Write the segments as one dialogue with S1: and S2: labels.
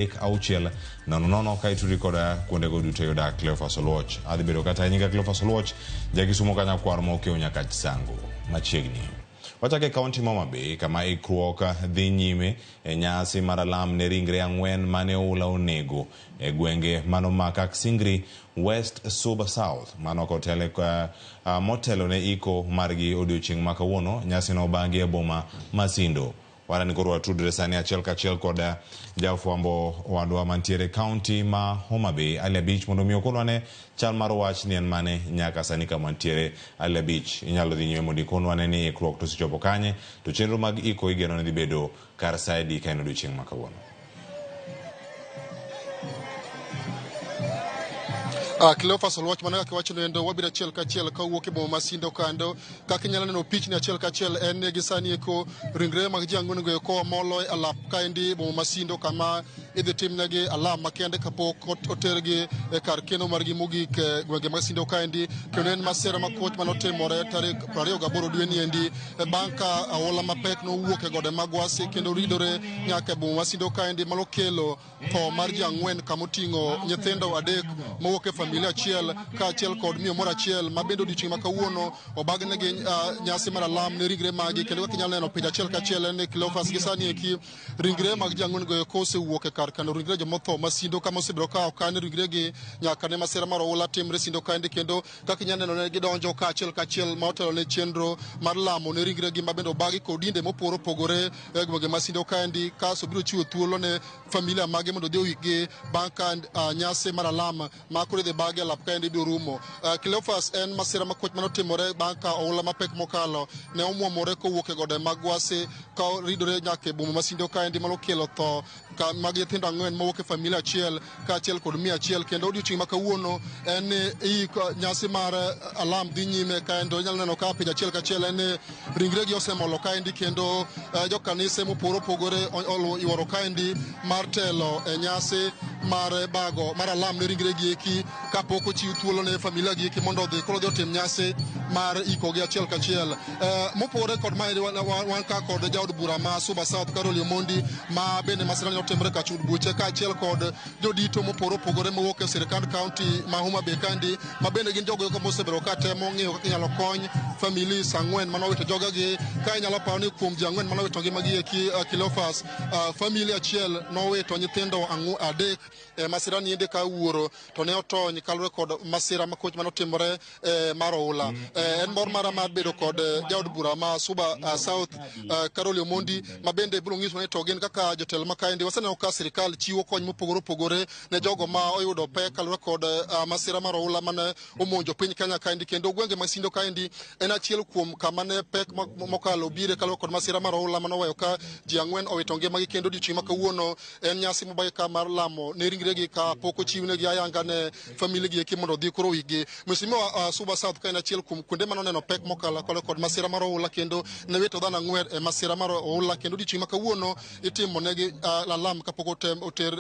S1: 6 0 0 ka itudri koda kuondego duto yuda Cleophas Oluoch. Adhi bedo kata nyinga Cleophas Oluoch, jakisumo ka nyakwar mokiewo nyaka Chisango machiegni. Wachako e kaunti ma Homa Bay kama ikruok dhi nyime e nyasi mar alam ne ringre ang'wen mane oula onego e gwenge manomaka Aksingri West Suba South. Mano kotele motelo ne iko margi odiochieng' ma kawuono. Nyasi no obangi e boma ma Sindo. Wana ni koro watudre sani achiel kachiel kod jafwambo wadwa mantiere kaunti ma Homa Bay, Ali Abich, mondo mi okonwa ne chal mar wach ni en mane nyaka sani kama wantiere. Ali Abich, inyalo dhi nyime mondo ikonwa ne ni ikruok to osechopo kanye, to chenro mag iko igeno ni dhi bedo kar sa adi ka en odiochieng' ma kawuono.
S2: Cleophas Oluoch, mana kaka iwacho noendo, wabiro achiel kachiel kawuok e boma ma Sindo kando. Kaka inyalo neno pichni achiel kachiel en ni gi sani eko ringre mag ji ang'wen go eko molo e alap kaendi e boma ma Sindo kama idhi timnegi alam makende kapok otergi e kar keno margi mogik e gwenge mag Sindo kaendi. Kendo en masira makoch manotimore tarik 28 dweni endi bang' ka aola mapek nowuok e gode mag Gwasi kendo ridore nyaka e boma ma Sindo kaendi manokelo tho mar ji ang'wen kamoting'o nyithindo adek mowuok e familia achiel kaachiel kod miyo moro achiel ma bende odiochieng' ma kawuono obagnegi nyasi mar alam ne ringre magi. Kendo kaka inyalo neno picha achiel kachiel en ni Cleophas gi sani eki ringre mag ji ang'wen go eko osewuok e kar kano ringre jomotho ma Sindo kama osebedo ka okan ringregi nyaka ne masira mar oula timre Sindo kaendi. Kendo kaka inyalo neno ne gidonjo kaachiel kachiel ma otelo ne chenro mar lamo ne ringregi ma bende obagi kod dinde mopogore opogore e gwenge ma Sindo kaendi, kasto biro chiwo thuolo ne familia mage mondo odhi oikgi bang' ka nyasi mar alam ma koro idhi bagi e lap kaendi biro rumo. Cleophas, en masira makoch manotimore bang' ka oula mapek mokalo ne omwomore kowuok e gode mag Gwasi ka ridore nyaka e boma ma Sindo kaendi manokelo tho mag nyithindo ang'wen mowuok e familia achiel kaachiel kod miyo achiel. Kendo odiochieng' ma kawuono en ni nyasi mar alam dhi nyime kaendo inyalo neno ka picha achiel kachiel en ni ringregi osemolo kaendi kendo jokanise mopogore opogore oyuoro kaendi mar telo e nyasi mar bago mar alam ne ringregi eki kapok ochiw thuolo ne familia gi eki mondo odhi koro odhi otim nyasi mar ikogi achiel kachiel. Mopogore kod mae, wan ka kod jaod bura ma Suba South Carol Omondi ma bende masira ne otimore ka chud buche kaachiel kod jodito mopogore opogore mowuok e sirkand kaunti ma Homa Bay kaendi ma bende gin jogo eko mosebedo ka temo ng'iyo kaka inyalo kony families ang'wen mane owito jogegi. Ka inyalo paro ni kuom ji ang'wen mane owito ngimagi eki, Cleophas, family achiel nowito nyithindo adek e masira niende ka wuoro to ne otony kaluwore kod masira makoch mane otimore mar oula. En mor mara mar bedo kod jaod bura ma Suba South Carol Omondi ma bende biro nyiso ni to gin kaka jotelo ma kaendi waseneno ka sirikal chiwo kony mopogore opogore ne jogo ma oyudo pek kaluwore kod masira mar oula mane omonjo piny Kenya kaendi, kendo gwenge mag Sindo kaendi en achiel kuom kama ne pek mokalo bire kaluwore kod masira mar oula mane oweyo ka ji ang'wen owito ngimagi. Kendo odiochieng' ma kawuono en nyasi mobagi ka mar lamo ne ringregi ka pok ochiwnegi ayanga ne famili gi eki mondo odhi koro oikgi. Mheshimiwa, Suba South ka en achiel kuom kuonde mane oneno pek mokalo kaluwore kod masira mar oula kendo ne wito dhano ang'wen e masira mar oula, kendo odiochieng' ma kawuono itimo negi alam kapok oter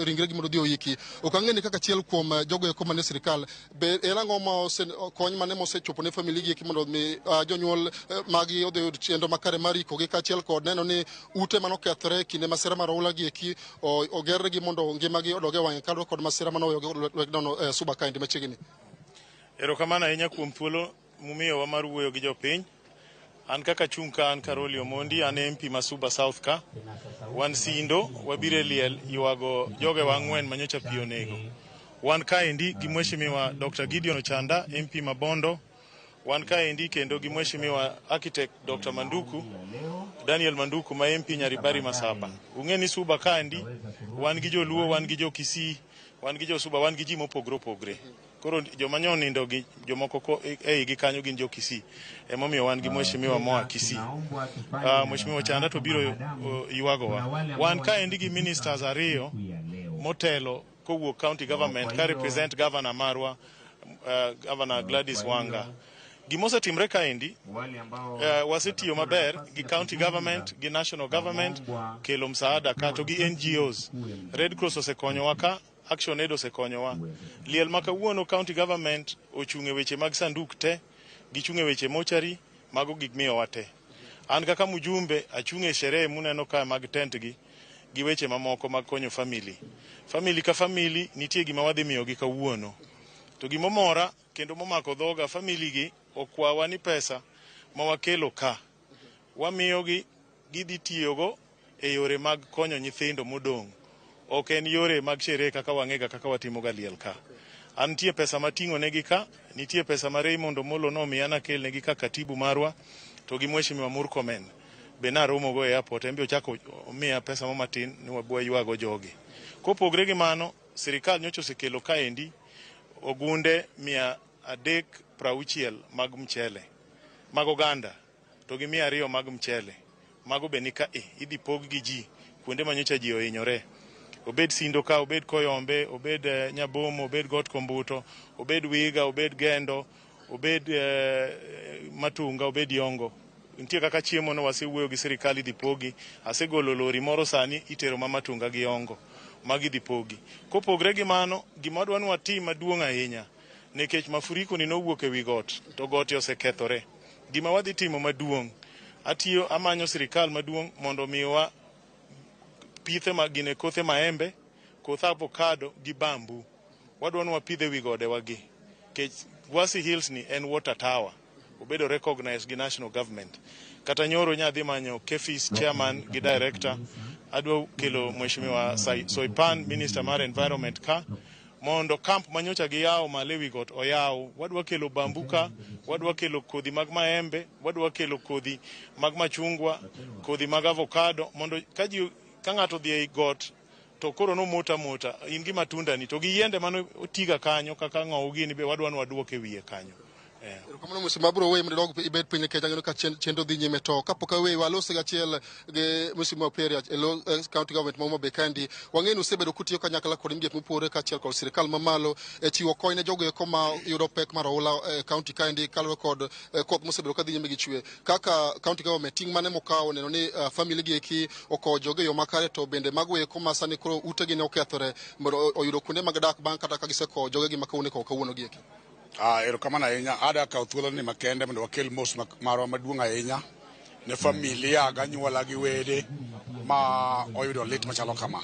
S2: ringregi mondo odhi oiki. Ok ang'e ni kaka achiel kuom jogo eko manie sirikal, be en ang'o ma ose kony mane mosechopo ne famili gi eki mondo mi jonyuol magi odhi oyud chenro makare mar ikogi kaachiel kod neno ni ute mane okethore e kinde masira mar oula gi eki ogernegi mondo ngimagi odog e wang'e kaluwore kod masira mane oweyo lwetno Suba kaendi machiegni.
S3: Erokamano ahinya kuom thuolo mumiyowa mar wuoyo gi jopiny. An kaka chung' ka an Caroli Omondi, an MP ma Suba South ka. Wan Sindo, wabiro e liel ywago jogewa ang'wen manyocha pi onego. Wan kaendi gi Mheshimiwa Dr. Gideon Ochanda, MP ma Bondo. Wan kaendi kendo gi Mheshimiwa Architect Dr. Manduku, Daniel Manduku ma MP Nyaribari Masaba. Ung'e ni Suba kaendi wan gi Joluo, wan gi Jo Kisii, wan gi Jo Suba, wan gi ji mopogore opogore. Koro joma nyo onindo gi jomoko ko e igi kanyo gin jo Kisii. Emomiyo wan gi mheshimiwa moa Kisii. Mheshimiwa Chanda to biro ywagowa. Wan kaendi gi ministers ariyo motelo kowuok county government ka represent governor marwa, Governor Gladys Wanga. Gimosetimre kaendi, wasetiyo maber gi county government gi national government kelo msaada ka to gi NGOs. Red Cross osekonyowa ka, Action Aid osekonyowa. Liel ma kawuono county government ochung' e weche mag sanduk te, gichung' e weche mochari, mago gik miyowa te. An kaka mjumbe achung' e sherehe muneno ka mag tent gi, gi weche mamoko mag konyo family. Family ka family nitie gima wadhi miyogi kawuono. To gimomora kendo momako dhoga, family gi okwawa ni pesa ma wakelo ka wamiyogi gidhi tiyogo e yore mag konyo nyithindo modong'. Ok en yore mag sherehe kaka wang'ega kaka watimoga liel ka. An nitie pesa mating'o negi ka, nitie pesa ma Raymond Omolo nomiya nakel negi ka katibu marwa, to gi Mheshimiwa Murkomen be naromogo e airport, en be ochako omiya pesa mo matin ni wabwa jogi. Kopogre gi mano, sirikal nyocha osekelo kaendi ogunde 360 mag mchele, mag oganda, to gi 200 mag mchele. Mago be nika e, idhi pog gi ji kuonde ma nyocha ji ohinyore. Obed Sindo ka, obed Koyombe, obed Nyabomo, obed Got Kombuto, obed Wiga, obed Gendo, obed Matunga, obed Yongo. Nitie kaka chiemo no wasewuoyo gi sirikal idhi pogi. Asegolo lori moro sani itero ma Matunga gi Yongo. Magi idhi pogi. Kopogre gi mano, gima wadwa ni watim maduong' ahinya, nikech mafuriko ni nowuok ewi got, to gote osekethore. Gima wadhi timo maduong', atiyo amanyo sirikal maduong' mondo omiwa pithe ma gine kothe maembe, koth avocado gi bamboo. Wadwa ni wapidh ewi godewa gi. Nikech Gwasi Hills ni en water tower. Obedo recognized gi national government. Kata nyoro nyadhi manyo KEPHIS chairman gi director. Adwa kelo Mheshimiwa Soipan, Minister mar Environment ka, mondo camp manyocha giyawo malo ewi got oyaw. Wadwa kelo bamboo ka, wadwa kelo kodhi mag maembe, wadwa kelo kodhi mag machungwa, kodhi mag avocado, mondo ka ji ka ng'ato odhi ei got to koro nomota mota in gi matunda ni to gi yiende mane otiga kanyo kaka ng'owu gini be wadwa ni waduok e wiye kanyo.
S2: Erokamano Mheshimiwa, abiro weyi mondo idog ibed piny nikech ang'eyo ka chenro dhi nyime. To kapok aweyi, walose gachiel gi Mheshimiwa Perry e lo county government ma Homa Bay kaendi. Wang'eyo ni usebedo kutiyo kanyakla kod migepe mopogore kaachiel kod sirikal mamalo e chiwo kony ne jogo eko ma yudo pek mar oula e county kaendi kaluwore kod koth mosebedo kadhi nyime gi chwe. Kaka county government, ting' mane mokawo neno ni family gi eki okowo jogo e yo makare, to bende mago eko ma sani koro utegi ne okethore mondo oyudo kuonde mag dak bang' kata ka gisekowo jogegi ma kawuono ikowo kawuono gi eki.
S4: Erokamano ahinya. Ada kawo thuolo ni makende mondo wakel mos marwa maduong' ahinya ne familia gi anyuola gi wede ma oyudo lit machalo kama.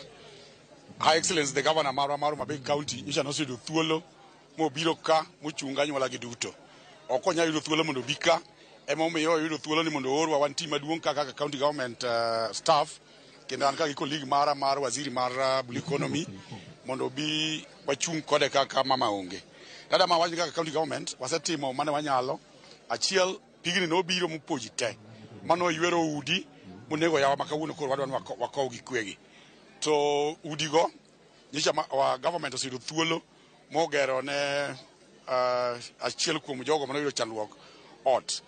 S4: High Excellency the Governor marwa mar Homa Bay County nyocha noseyudo thuolo mobiro ka mochung' gi anyuola gi duto. Ok onyal yudo thuolo mondo obi ka, emomiyo oyudo thuolo ni mondo oorwa wan team maduong' ka kaka county government staff, kendo an ka gi colleague mara mar waziri mar Blue Economy mondo obi wachung' kode kaka mama onge. Dada ma wach kaka county government wasetimo mane wanyalo. Achiel, pigni nobiro mopoji te. Mano oywero udi monego yawa ma kawuono koro wadwa ni wakow gi kwegi. To udigo nyocha wa government oseyudo thuolo mogero ne achiel kuom jogo manoyudo chandruok ot.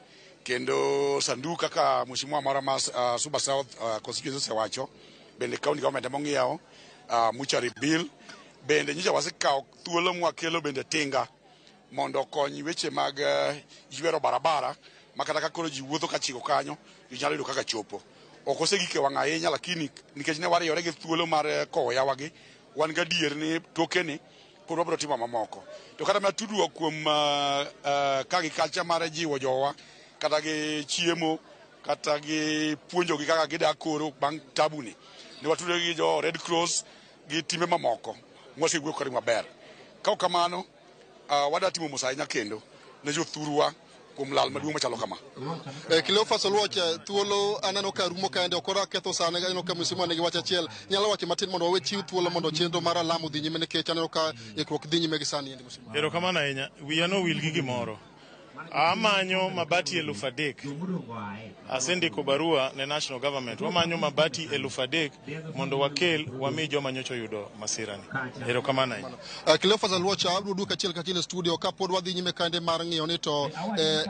S4: Kendo sanduk kaka mheshimiwa mara ma Suba South constituency osewacho, bende county government ema ong'iewo mortuary bill. Bende nyocha wasekawo thuolo mwakelo bende tinga mondo okony weche mag ywero barabara ma kata ka koro ji wuotho kachiko kanyo, ji nyalo yudo kaka chopo. Ok osegik e wang' ahinya, lakini nikech ne wariyore gi thuolo mar kowo yawagi, wan gadier ni tokeni pod wabiro timo mamoko. To kata mana tudruok kuom ka gi culture mar jiwo jowa, kata gi chiemo, kata gi puonjogi kaka gidak koro bang' tabu ni. Ne watudore gi jo Red Cross gi timbe mamoko mwasewuoyo kodgi maber. Ka ok kamano, wadwa timo mos ahinya kendo ne jothurwa kuom lal maduong' machalo kama.
S2: Cleophas Oluoch, thuolo aneno ka rumo kaende, ok ora ketho sane, aneno ka mheshimiwa nigi wach achiel. Nyalo wacho matin mondo wawe chiw thuolo mondo chenro mar alam odhi nyime nikech aneno ka ikruok dhi nyime gi sani endi mheshimiwa.
S3: Erokamano ahinya. Wiya nowil gi gimoro. Amanyo mabati 3,000. Asendiko barua ne national government. Wamanyo mabati 3,000 mondo wakel wami joma nyocha oyudo masirani. Erokamano ahinya.
S2: Cleophas Oluoch, abiro duoko achiel kachiel e studio kapod wadhi nyime kande mar ng'iyo ni to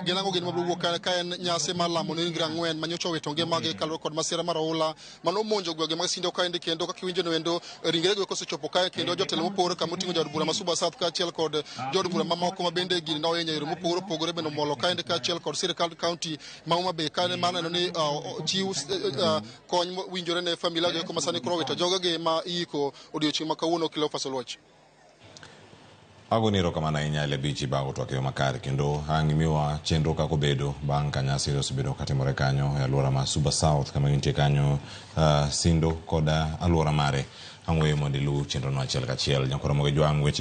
S2: gin ang'o gin mabiro wuok ka en nyasi mar lamo ne ringre ang'wen ma nyocha owito ngimagi kaluwore kod masira mar oula manomonjo gwenge mag Sindo kaendi, kendo kaka iwinjo noendo ringrego kosechopo kae kendo jotelo mopogore kama oting'o jaod bura ma Suba South kaachiel kod jood bura mamoko ma bende gini nohinyo e yore mopogore opogore bende omolo kaendi kaachiel kod sirikal county ma Homa Bay kane mar neno ni chiw kony mowinjore ne familia go eko ma sani koro owito jogegi ma iiko odiochieng' ma kawuono. Cleophas Oluoch.
S1: Agoni erokamano ahinya ele bichi bago twak e yo makare kendo ang' imiwa chenro kaka obedo bang' ka nyasi osebedo katimore kanyo e alwora ma Suba South kama gintie kanyo Sindo kod alwora mare. Ang' weyo mondo iluw chenrono achiel kachiel. Nyakwar Ramogi Jwang' weche